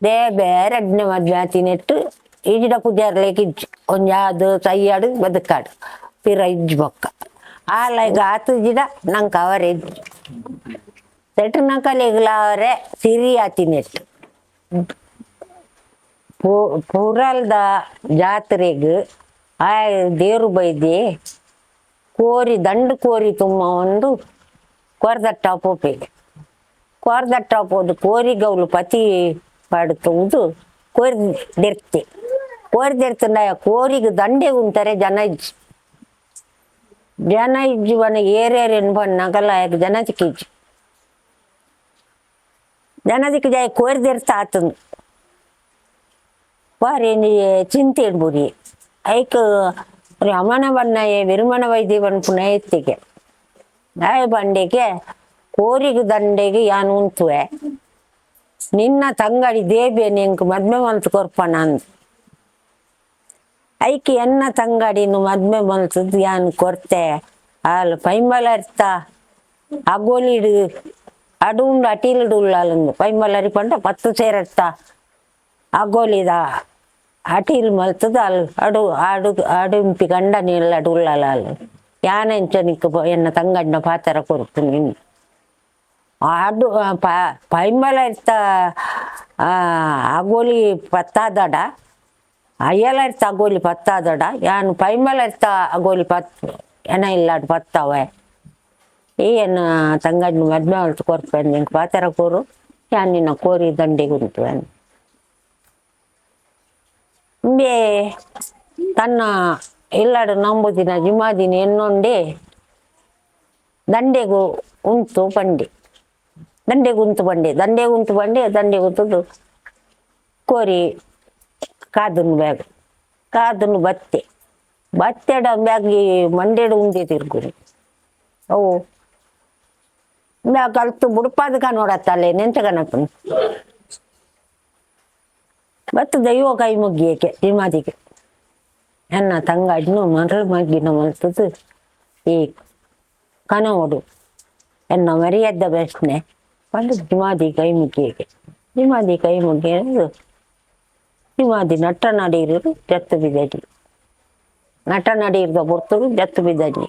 ದೇಬೆ ರಡ್ನೆ ಮದ್ಮೆ ಆತಿನೆಟ್ಟು ಈಜಿಡ ಪೂಜಾರ್ಲೆಗ್ ಇಜ್ಜಿ ಒಂಜಾದ್ ಸಯ್ಯಾಡು ಬದುಕಾಡು ಪಿರ ಇಜ್ಜಿ ಬೊಕ್ಕ ಆಲೈಗ್ ಆತುಜಿಡ ನಂಕ್ ಅವರೆ ಇಜ್ಜಿ ಸೆಟ್ನಕಲೆಗ್ಲ ಅವರೆ ಸಿರಿ ಆತಿನೆಟ್ಟು ಪೂರಲ್ದ ಜಾತ್ರೆಗ್ ಆ ದೇರು ಬೈದಿ ಕೋರಿ ದಂಡು ಕೋರಿ ತುಂಬ ಒಂದು ಕೊರ್ದಟ್ಟ ಪೋಪೆಗೆ ಕೊರ್ದಟ್ಟ ಪೋದು ಕೋರಿಗೌಲು ಪತಿ ಪಾಡುತ್ತುವುದು ಕೋರಿ ದೆರ್ತೆ ಕೋರಿ ದೆರ್ತುಂಡ ಕೋರಿಗೆ ದಂಡೆ ಉಂತಾರೆ ಜನ ಇಜ್ಜಿ ಜನ ಇಜ್ಜಿ ಬನ ಏರೇರೇನು ಬನ್ನಗಲ ಜನ ತಿಕ್ಕಿಜ್ಜಿ ಜನ ತಿಕ್ಕಿಜಾಯ ಕೋರಿ ದೆರ್ತ ಆತಂದು ವಾರೇನಿ ಚಿಂತೆ ಇಡ್ಬುರಿ ಐಕ್ ರಮಣ ಬಣ್ಣಯೆ ವಿರುಮಣ ವೈದ್ಯ ಪನ್ಪುನ ಎತ್ತಿಗೆ ಆಯ್ ಬಂಡೆಗೆ ಕೋರಿಗೆ ದಂಡೆಗೆ ಯಾನ್ ಉಂತುವೆ ನಿನ್ನ ತಂಗಡಿ ದೇಬೆ ನಿಂಕ್ ಮದ್ಮೆ ಮಲ್ತ್ ಕೊರ್ಪಣ ಅಂದ್ ಐಕ್ ಎನ್ನ ತಂಗಡಿನು ಮದ್ಮೆ ಮಲ್ತದ್ ಯಾನ್ ಕೊರ್ತೆ ಆಲ್ ಪೈಂಬಲರ್ತ ಅಗೋಲಿಡು ಅಡುಂಡು ಅಟಿಲ್ಡು ಉಳ್ಳಾಲಂದು ಪೈಂಬಲರಿ ಪಂಡ 10 ಸೇರತ್ತ ಅಗೋಲಿದ ಅಟಿಲ್ ಮಲ್ತದ ಅಲ್ ಅಡು ಅಡು ಅಡುಂಪಿ ಗಂಡ ನೀಲ್ ಅಡು ಉಳ್ಳಾಲ ಅಲ್ ಯಾನೆಂಚ ನಿಕ್ ಎನ್ನ ತಂಗಡಿನ ಪಾತರ ಕೊರ್ಪು ನಿನ್ನ ಅಡು ಪೈಂಬಲರ್ತ ಅಗೋಲಿ ಪತ್ತಾದಡ ಅಯ್ಯಲರ್ತ ಅಗೋಲಿ ಪತ್ತಾದಡ ಯಾನ್ ಪೈಂಬಲರ್ತ ಅಗೋಲಿ ಪತ್ ಎನ ಇಲ್ಲಾಡ್ ಪತ್ತವೆ ಈ ಎನ್ನ ತಂಗಡಿನ ಮದ್ಮೆ ಮಲ್ತ್ ಕೊರ್ಪೆ ನಿಂಕ್ ಪಾತರ ಕೊರು ಯಾನ್ ನಿನ್ನ ಕೋರಿ ದಂಡೆಗೆ ಉಂತುವೆ ಇಂಬೆ ತನ್ನ ಇಲ್ಲಡು ನಂಬುದಿನ ಜಿಮಾದಿನ ಎನ್ನೊಂಡೆ ದಂಡೆಗು ಉಂತು ಪಂಡೆ ದಂಡೆಗೆ ಉಂತು ಬಂಡೆ ದಂಡೆಗೆ ಉಂತು ಬಂಡೆ ದಂಡೆಗೆ ಉಂತದ್ದು ಕೋರಿ ಕಾದನ್ನು ಬ್ಯಾಗ್ ಕಾದನ್ನು ಬತ್ತೆ ಬತ್ತೆಡ ಬ್ಯಾಗ್ ಈ ಮಂಡೆಡು ಉಂಡೆ ತಿರ್ಗುರಿ ಅವು ಬ್ಯಾಗ್ ಕಲ್ತು ಬುಡ್ಪಾದ ಕನೋಡತ್ತಲ್ಲೇ ನೆಂಚ ಕನಪನು ಬತ್ತು ದೈವ ಕೈ ಮುಗ್ಗಿಯಕ್ಕೆ ಜಿಮಾದಿಗೆ ಎನ್ನ ತಂಗಾಡಿನು ಮರಳು ಮಗ್ಗಿನ ಮಲ್ತದ್ದು ಈ ಕನವಡು ಎನ್ನ ಮರ್ಯಾದ ಪ್ರಶ್ನೆ ಪಂಡ ಜಿಮಾದಿ ಕೈ ಮುಗ್ಗಿಯಕ್ಕೆ ಜಿಮಾದಿ ಕೈ ಮುಗ್ಗಿಯದು ಜಿಮಾದಿ ನಟ್ಟ ನಡೀರು ಜತ್ತು ಬಿದ್ದಡಿ ನಟ ನಡೀರ್ದ ಪೊರ್ತುಗು ಜತ್ತು ಬಿದ್ದಡಿ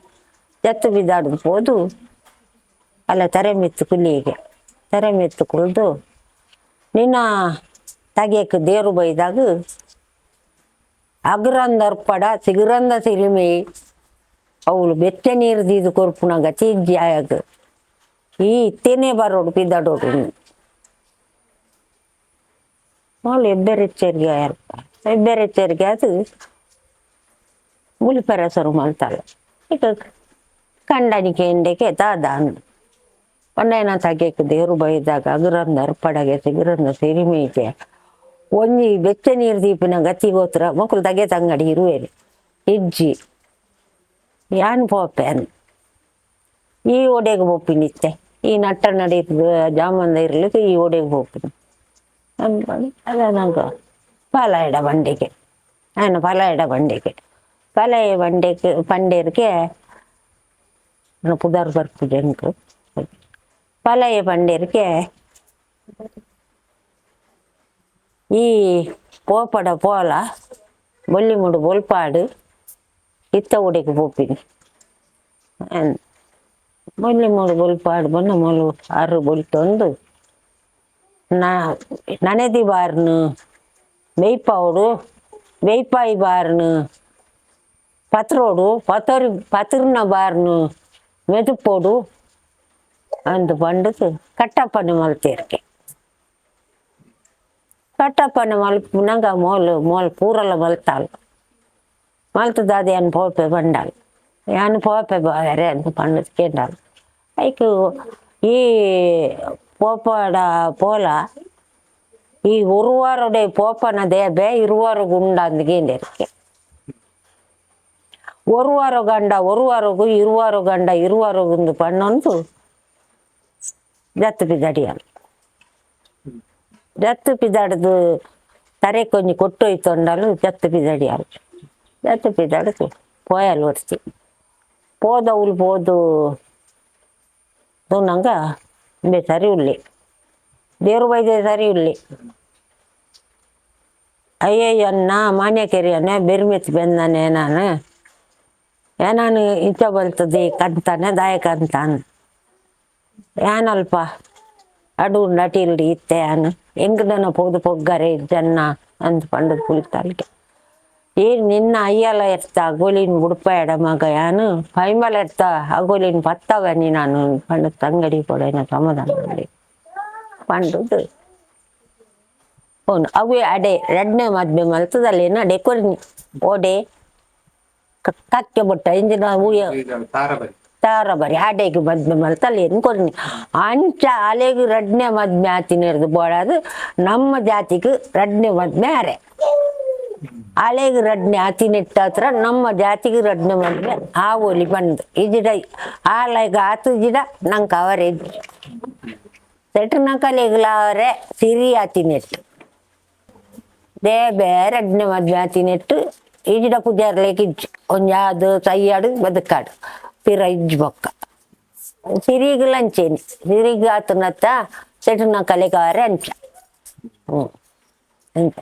ಜತ್ತು ಬಿದ್ದಾಡ್ದು ಪೋದು ಅಲ್ಲ ತರೆ ಮೆತ್ತು ಕುಲ್ಲಿಗೆ ತರೆ ಮೆತ್ತು ಕುಲ್ದು ನಿನ್ನ ತಗೆಕ್ ದೇರು ಬೈದಾಗ ಅಗ್ರಂದರ್ಪಡ ಸಿಗುರಂದ ಸಿರಿಮೆ ಅವಳು ಬೆಚ್ಚ ನೀರು ದೀದು ಕೊರ್ಪುನ ಗತಿ ಇಜ್ಜಿ ಆಯಾಗ ಈ ಇತ್ತೇನೆ ಬರೋಡು ಪಿದ್ದಾಡೋಡು ಅವಳು ಎಬ್ಬೆರೆಚ್ಚರಿಗೆ ಆಯಾರ ಎಬ್ಬೆರೆಚ್ಚರಿಗೆ ಅದು ಬುಲಿಪೆರಸರು ಮಲ್ತಾಳೆ ಈಗ ಕಂಡನಿಕೆ ಎಂಡೆಗೆ ದಾದ ಅಂದು ಪಂಡೈನ ತಗೆಕ್ ದೇರು ಬೈದಾಗ ಅಗ್ರಂದ ಅರ್ಪಡಗೆ ಸಿಗುರಂದ ಸಿರಿಮೆ ಒಂಜಿ ಬೆಚ್ಚ ನೀರು ದೀಪಿನ ಗತಿ ಗೋತ್ರ ಮೊಕುಲು ತಗೆ ತಂಗಡಿ ಇರುವೇರು ಇಜ್ಜಿ ಯಾನ್ ಪೋಪೆ ಅಂದ್ ಈ ಒಡೆಗೆ ಪೋಪಿನಿತ್ತೆ ಈ ನಟ್ಟ ನಡೀತದ ಜಾಮಂದ ಇರ್ಲಿಕ್ಕೆ ಈ ಒಡೆಗೆ ಪೋಪಿನಿ ಅದ ನಂಗೆ ಫಲ ಇಡ ಬಂಡಿಗೆ ನಾನು ಫಲ ಇಡ ಬಂಡಿಗೆ ಪಲಯ ಬಂಡೆಗೆ ಪಂಡೇರಿಗೆ ಪುದರ್ ಬರ್ಪುಜಿ ಎಂಕ್ ಪಲಯ ಪಂಡೇರಿಗೆ ಈ ಪೋಪಡ ಪೋಲ ಬೊಲ್ಲಿಮುಡು ಬೊಲ್ಪಾಡು ಇತ್ತ ಉಡೆಗೆ ಪೋಪಿನಿ ಬೊಲ್ಲಿಮುಡು ಬೊಲ್ಪಾಡು ಬೊನ್ನ ಮೊಲು ಅರು ಬೊಲ್ತೊಂದು ನನೆದಿ ಬಾರ್ನು ಬೆಯ್ಪಾವಡು ಬೆಯ್ಪಾಯಿ ಬಾರ್ನು ಪತ್ರೋಡು ಪತರು ಪತಿರ್ನ ಬಾರ್ನು ಮೆದುಪೋಡು ಅಂದು ಪಂಡುದು ಕಟ್ಟಪ್ಪನ ಮಲ್ತೇರ್ಗೆ ಕಟ್ಟಪ್ಪನ ಮಲ್ಪುನಗ ಮೋಲು ಮೋಲ್ ಪೂರಲ ಮಲ್ತಾಲ್ ಮಲ್ತದಾದ ಯಾನ್ ಪೋಪೆ ಬಂಡಾಲ್ ಯಾನ್ ಪೋಪೆ ಬಾರೆ ಅಂತ ಪಂಡದ್ ಕೇಂಡಾಲ್ ಐಕ್ ಈ ಪೋಪಡ ಪೋಲ ಈ ಉರುವಾರುಡೆ ಪೋಪನ ದೇಬೆ ಇರುವಾರು ಗುಂಡ ಅಂದ್ ಕೇಂಡೇರ್ಗೆ ಒರುವಾರು ಗಂಡ ಒರುವಾರುಗು ಇರುವಾರು ಗಂಡ ಇರುವಾರುಗುಂದು ಪಣ್ಣೊಂದು ಜತ್ತು ಬಿದಡಿಯಲ್ ಜತ್ತು ಪಿದಾಡ್ದು ತರೆ ಕೊಂಜಿ ಕೊಟ್ಟೋಯ್ತೊಂಡಲು ಜತ್ತು ಪಿದಡಿಯಲ್ ಜತ್ತು ಪಿದಾಡ್ದು ಪೋಯಲ್ ಒರ್ತಿ ಪೋದವುಲು ಪೋದು ತೂನಂಗ ಇಂಬೆ ಸರಿ ಉಲ್ಲೆ ದೇವ್ರು ಬೈದೆ ಸರಿ ಉಲ್ಲೆ. ಅಯ್ಯಯ್ಯನ್ನ ಮಾನ್ಯ ಕೆರಿಯನೆ ಬೆರ್ಮೆತ್ ಬೆಂದನೆ ನಾನು. ಏನಾನು ಇಂಚ ಬಲ್ತದೆ ಕಂತಾನೆ ದಾಯಕ ಅಂತಾನು ಯಾನಲ್ಪ ಅಡು ನಟಿಲ್ಡಿ ಇತ್ತೆ ಯಾನು ಎಂಕದನ ಪೋದು ಪೊಗ್ಗರೆ ಜನ್ನ ಅಂತ ಪಂಡದ್ ಕುಳಿತಾಳ್ಗೆ. ಏನ್ ನಿನ್ನ ಅಯ್ಯಲ ಎತ್ತ ಅಗೋಲಿನ ಬುಡ್ಪಾಯಡ ಮಗ ಯಾನು ಪೈಮಲ ಎತ್ತ ಅಗೋಲಿನ ಪತ್ತವನಿ ನಾನು ಪಂಡ ತಂಗಡಿ ಕೊಡೇನ ಸಮಾಧಾನ ಮಾಡಿ ಪಂಡದು ಅವನು ಅವೇ ಅಡೆ ರಡ್ನೆ ಮದ್ವೆ ಮಲ್ತದಲ್ಲೇನ ಅಡೆ ಕೊರ್ನಿ ಓಡೆ ಕಕ್ಕೆ ಬೊಟ್ಟ ಇಂಜಿನ ಊಯ ತಾರಬರಿ. ತಾರ ಬರಿ ಆಡೆಗೆ ಮದ್ವೆ ಮಲ್ತಲ್ಲೇನು ಕೊರ್ನಿ ಅಂಚ ಅಲೆಗೆ ರಡ್ನೆ ಮದ್ವೆ ಆತಿನಿರ್ದು ಬೋಡಾದು ನಮ್ಮ ಜಾತಿಗೆ ರಡ್ನೆ ಮದ್ವೆ ಆರೆ ಅಲೆಗೆ ರಡ್ನೆ ಆತಿನೆಟ್ಟ ಹತ್ರ ನಮ್ಮ ಜಾತಿಗೆ ರಡ್ನೆ ಮದ್ವೆ ಆ ಒಲಿ ಬಂದು ಇಜಿಡ ಆಲೆಗೆ ಆತು ಜಿಡ ನಂಗೆ ಅವರೇ ಸೆಟ್ರ ಕಲೆಗ್ಲ ಅವರೇ ಸಿರಿ ಆತಿನೆಟ್ಟು ದೇಬೆ ರಡ್ನೆ ಮದ್ವೆ ಆತಿನೆಟ್ಟು ಇಜಿಡ ಪೂಜಾರ್ಲೇಕ್ ಇಜ್ಜಿ ಒಂಜಾದು ಸೈಯಾಡು ಬದುಕಾಡು ಪಿರ ಇಜ್ಜಿ ಬೊಕ್ಕ ಸಿರಿಗ್ ಅಂಚೇನಿ ಸಿರಿಗ್ ಆತನತ್ತ ಸೆಟ್ನ ಕಲೆಗಾರೆ ಅಂಚ. ಹ್ಞೂ ಅಂಚ.